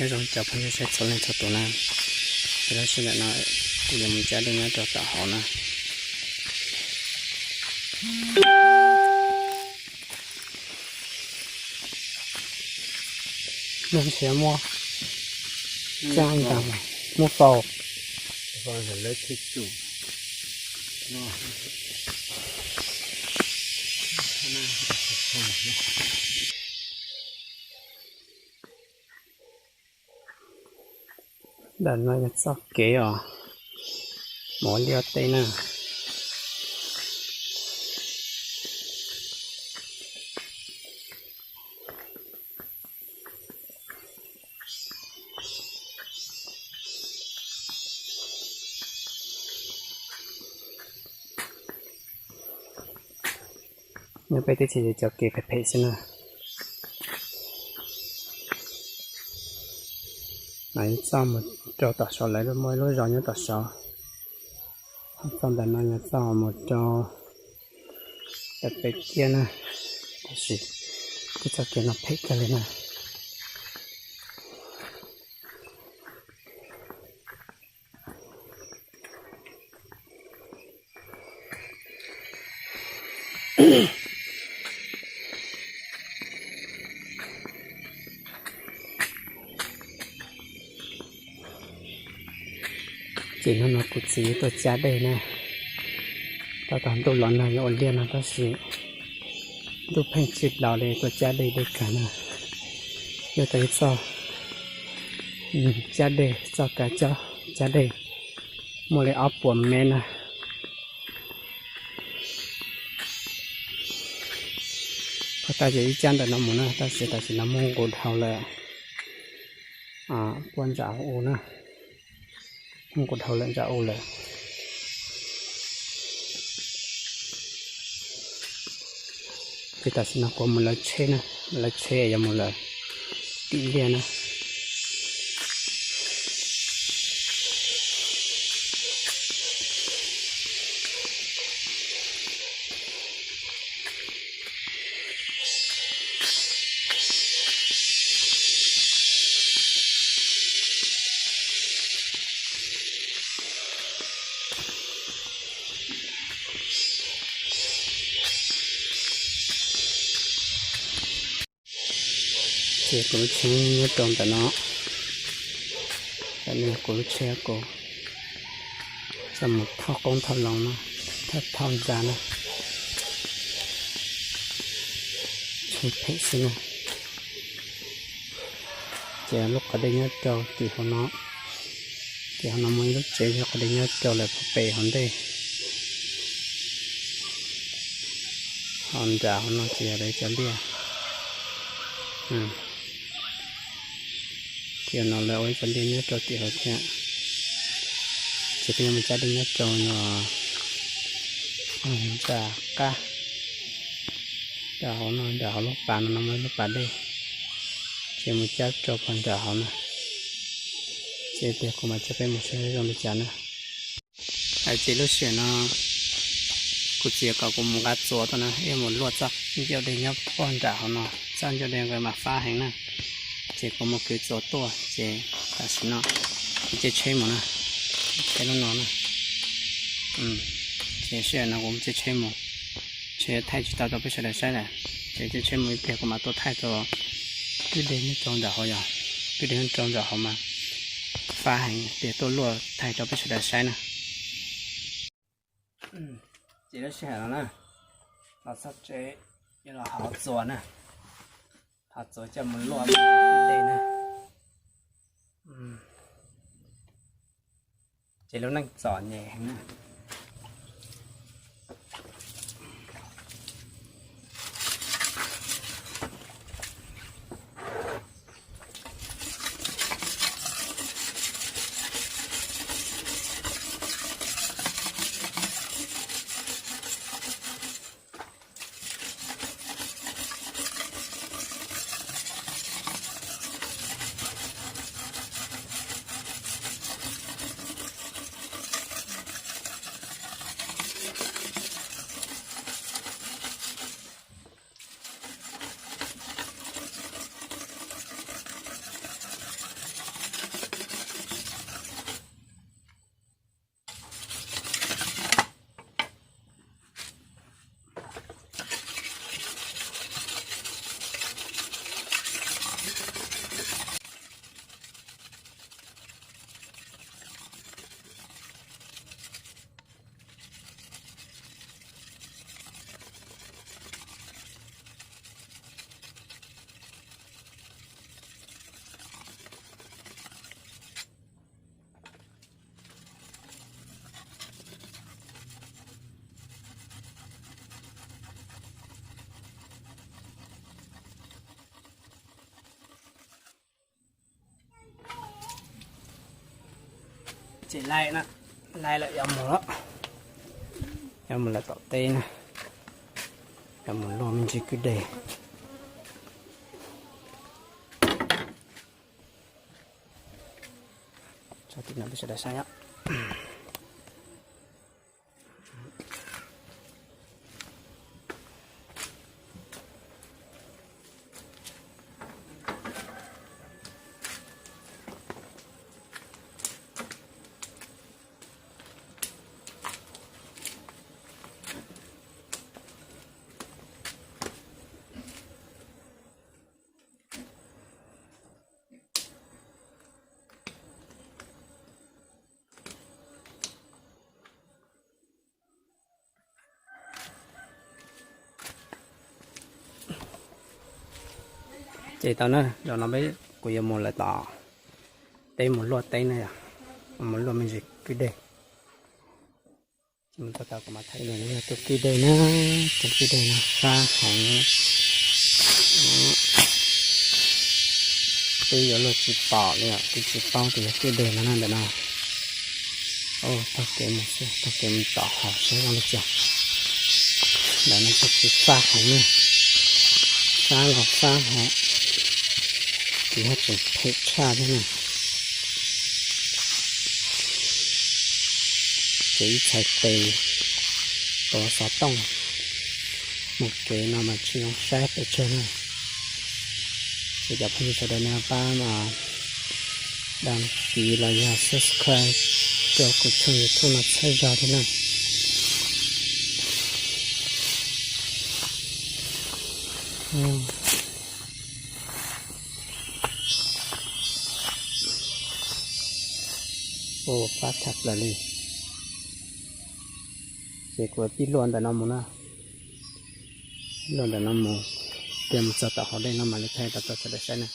Nyob zoo cov phooj ywg saib txhua leej txhua tus na, ces lub sij hawm no kuv yuav mus cab dej nyob rau tom hauv na. Ntshe muaj tsa ntag, muaj faus. Ntawm no yog txoj kev os, mus ua liaj ua teb na. Nyob peb teb chaws ces cov kev phem phem xwb na. Mas txoj mus rau tom saud lawv muaj ib lub zos nyob tom saud. Txoj ntawm no yog txoj mus rau tom pem kiab na, tab sis txoj kev no phem kawg li na. Ces hnub no kuv txiv tuaj cab dej na, tab tom ntuj los nag yuav ua liaj no tab sis ntuj pheej tsis los li, tuaj cab dej deb kawg na. Yog tau ib txoj cab dej, txoj kav cab dej muaj li ob puas mev na. Pog tas ces ib cab ntawm no mus na, tab sis tam sim no muaj nqus dhau lawm, puag nram u na, muaj nqus dhau lawm nram u lawm. Ces tam sim no kuv mus lawv tsheb na, lawv tsheb yuav mus lawm tim liaj na. Ces kuv lub tsheb nyob rau ntawm no, ntawm no kuv lub tsheb kuv txoj mus thauj qoob thauj loo no, thauj thauj ntxa na, tsheb phem xwb na. Ces lub qhov dej nyob rau tim hauv no, tim hauv no muaj ib lub tsev yog qhov dej nyob rau lawm puag pem hauv ntej. Ho nram hauv no ces yog lawv cov liaj. Tim no lawv ua ib cov liaj nyob rau tim hauv thiab. Ces peb yuav mus cab dej nyob rau no, nram qab, nram hauv no, nram hauv lub pas no, no muaj ib lub pas dej. Ces mus cab rau puag nram hauv na. Ces tias kuv mam coj peb mus saib zoo li cas na. Hais tias lub sij hawm no kuv txiv kom kuv mus nqa txuas tuaj na, ib mus luaj txoj ncauj dej nyob puag nram hauv no, txoj ncauj dej nqes mas fab heev na. Ces kuv mus kwv txuas tuaj, ces tam sim no kuv caij tsheb mus na, tsheb lub no na. Ces sij hawm no kuv mus caij tsheb mus, tsheb thaij tsis tau rau peb sawv daws saib lawm. Ces caij tsheb mus ib pliag kuv mam tuaj thaij rau, twb dej nyob rau nram hauv yog, twb dej nyob rau nram hauv mas fab heev, tias tuaj luaj thaij rau peb sawv daws saib na. Ces lub sij hawm no na, los txog tsev, yuav los hov txuas na, hov txuas coj mus luaj dej na. Ces lub neej txom nyem heev na. Ces laij na, laij lawm yuav mus lawm, yuav mus lawm tom teb na, yuav mus luaj me ntsis kwj deg. Tso tim no peb sawv daws saib os. Ces tau na, zaum no peb kuv yuav mus lawm tom teb mus luaj teb na yom, mus luaj me ntsis kwj deg. Tus kwj deg na, tus kwj deg no fab heev. Twb yuav luag tsis pom li os, twb tsis paub tias yog kwj deg no na ntawm no. Taug kev mus xwb, taug kev mus tom hauv saib zoo li cas. Ntawm no ces fab heev na, fab los fab hauv, ces yog tseem phem tshaj thiab na. Ces ib txhais tes tuav xov tooj mus kev no mas tsis zoo saib pes tsawg na. Ces cov phooj ywg sawv daws nej pab đăng ký los yog subscribe rau kuv channel YouTube no txhawb zog thiab na. Ua fab tham plaws li. Ces kuv pib luaj ntawm no mus na, luaj ntawm no mus, tias mus txog tom hauv dej no mam li thaij rau sawv daws saib na.